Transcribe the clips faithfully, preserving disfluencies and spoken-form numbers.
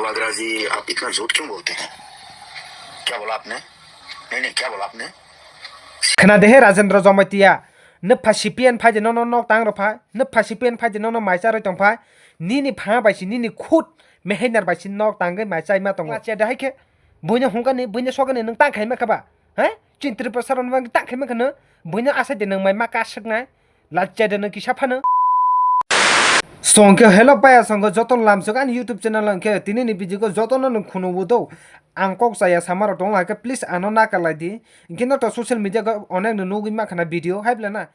बागरा जी, आप इतना झूठ क्यों बोलते हैं? क्या बोला आपने? नहीं, नहीं, क्या बोला आपने? Khna de he Rajendra Jamatia, nupha C P M phai de nono nok tang rw phai, nupha C P M phai de nono mai cha rw tong phai, nini pha bai si, nini khut mehenar bai si nok tangwi mai chai ma tongo. Acha de hai khe, buino hungkani, buino sokani nwng tang khai ma kha ba? He? Chini Tripura sarok nwng tang khai ma kha no, buino asai de nwng mai ma ka swknai. Lachai de no kisa phano. Songkhe hello paya songkhe joto lamsok ani YouTube channel hwnkhe tini ni video ko joto no nwng khunu bo do. Ang kok chaya sama rok tong lai khe please ano nakalai di. Hwnkhe no to social media ko onek no nugwi ma khana video hai bla na.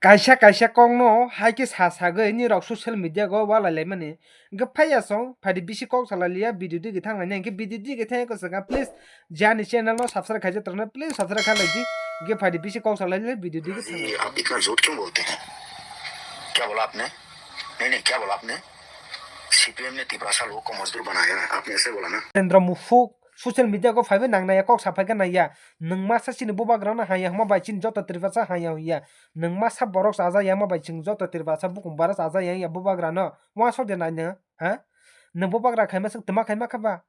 Kaisa kaisa kok no hai khe sa sagwi ni rok social media ko walai lai mani. Hwnkhe phaiya song phaidi bisi kok salai liya video digi thang lai hwnkhe video digi thang ko saka please. Jani channel no subscribe khaijak torna, please subscribe khalai di. Ge phaidi bisi kok salai le video digi thang. जी, आप इतना झूठ क्यों बोलते हैं? क्या बोला आपने? नहीं, नहीं, क्या बोला आपने? सीपीएम ने तिपरासा लोगों को मजदूर बनाया है, आपने ऐसे बोला ना? Rajendra Muphuk, social media ko phaibai nang naya kok saphai ka naya. Nwng masa chini bubagra no haya hwma bai chini joto Tiprasa haya hwya. Nwng masa borok chaja ya hwma bai chini joto Tiprasa bukum bara chaja ya ya bubagra no. Wa sok de nai nw, ha? Nwng bubagra khaima swk twma khaima kha ba?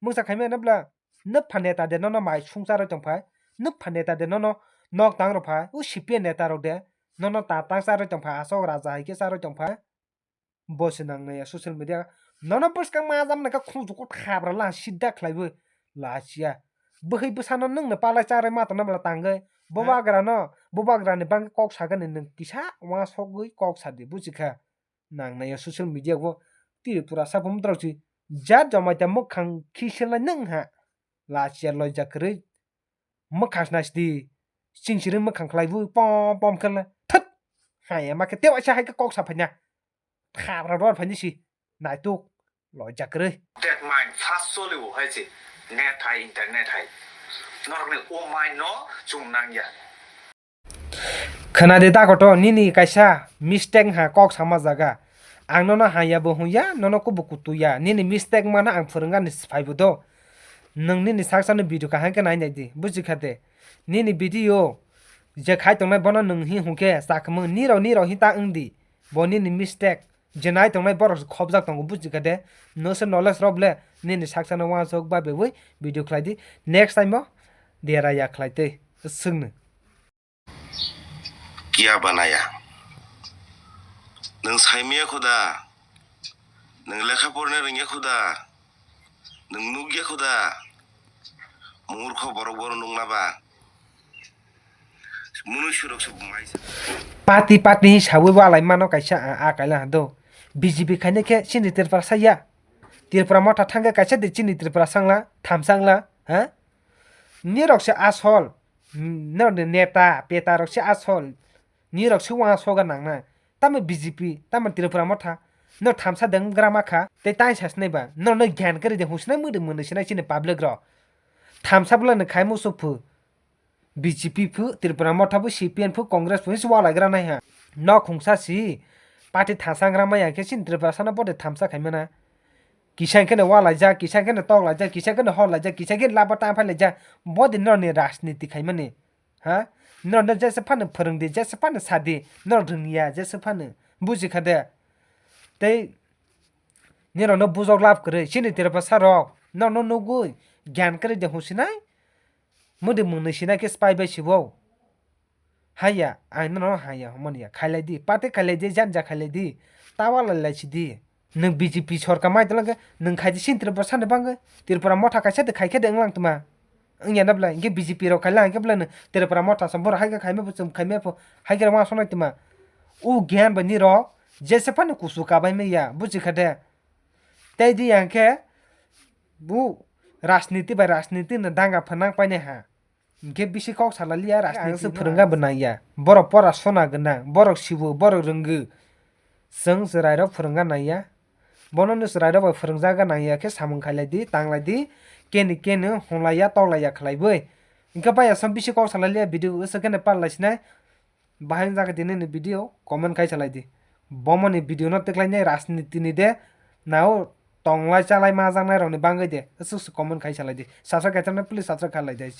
Mungsa khaimani bla, nupha neta de nono mai sungcharwi tongphai, nupha neta de nono nok tang rwphai, o C P M neta rok de nono ta tang charwi tongphai, asok raja hai khe charwi tongphai. Bo se nang naiya social media, nono bwskang ma jam nai kha khungju ko thabra la sida khlaiwi la siya. Bwkhai bwsano nwng no palai charwi ma tongna bla tangwi, bubagra no, bubagra ni bangwi kok sagani nwng kisa uansugwi kok sadi buji kha. Nang naiya social media o Tripura saphum drok si jat jamaita mwkhang khiselnai nwng ha. Lachia loija kwrwi mwkhang sna sidi chingchirwi mwkhang khlaiwi pom pom khe thut. Hai ma khe tewaisa hai khe kok sa phaina. Thabra ror phaini si naituk loija kwrwi. That mind fast choli o hai se net hai internet hai. Norokni o mind no chung nangya. Khna de da koto, nini kaisa mistake ha kok sama jaga. Ang nono haya bo hwnya, nono kubu kutu ya. Nini mistake mano ang phwrwngani phaibo do. Nwng nini saksa no video kaham khe nai nai di, buji kha de. Nini video je khai tongnai bono nwng hi hwnkhe chakmung nirok nirok hi ta wng di. Bo nini mistake. Je nai tongnai borok se khopjak tongo, buji kha de. No se knowledge rok le nini saksa no uansuk ba bewi video khlai di. Next time o dera ya khlai tei swngno. Kiya banaya. Nwng saimaya khuda. Nwng lekha porne rwngya khuda. Nwng nukya khuda. Murkho borok bono nukna ba. Mwnwi surok se bumai se. Party party hi sawi walai mano kaisa a, a kaila do. B J P khaina khe chini Tripura saya. Tripura motha thangkhe kaisa de chini Tripura sangla, thamsangla, ha? Nirok se asol. Nirok ni neta, peta rok se asol. Nirok se uansukna nangnai. Tamo B J P, tamo Tripura motha. No thamsa de wnggra ma kha, tei tai sasnai ba. No, no gyan kwrwi de hwnsinai mwdwi mwnwi sinai chini public rok. Thamsa bwlai no khai musu phu. B J P phu, Tripura motha phu, C P M phu, Congress phu, hinwi walaigra nai ha. No khungsa si, party thansa wnggra maya khe chini Tripura sano bo de thamsa khai mana. Kisa khe no walaijak, kisa khe no toklaijak, kisa khe no horlaijak, kisa khe laba ta phailaijak. Bo de norni rajniti khaimani. Ha? Norno jesa phano phwrwngdi, jesa phano sadi, norok rwngya jesa phano. Buji kha de? Tei nirokno bujok lab kwrwi, chini Tripura sarok norno nugwi gyan kwrwi de hwnsinai? Mwdwi mwnwi sinai khe spy bai sibo. Haya, ang nono haya hwnmani ya. Khailai di, party khailai di, janja khailai di. Tawa lai lai sidi. Nwng B J P sorkar mai tongla khe nwng khai di sini Tripura sani bangwi. Tripura motha kaisa de khai khe de wnglang tuma. Wngya na bwlai, hwnkhe B J P rok khaila hwnkhe bwlai nwng Tripura motha sam borok hai khe khaima bo chwng khaima pho hai khe rwma sonai tuma. O gyan bai nirok jesa phano kusu kabai maya, buji kha de? Tei di ya hwnkhe bo rajniti bai rajniti no danga phanang painai ha. Hwnkhe bisi kok salaliya, rajniti phwrwngna bo nangya. Borok pora sona gwnang, borok sibo, borok rwngwi. Chwng chwrairok phwrwngna nangya. Bono no chwrairok bai phwrwngjakna nangya khe samung khailai di, tanglai di, keni keni hwnlaiya, toklaiya khlaiwi. Hwnkhe bai asam bisi kok salaliya video aswk khe palai sinai. Bahai wng jaga tini ni video comment khai salai di. Bomoni video no tiklai nai rajniti ni de nao tonglai chalai majaknai rokni bangwi de aswk se comment khai salai di. Subscribe khaitoknai please subscribe khalai di.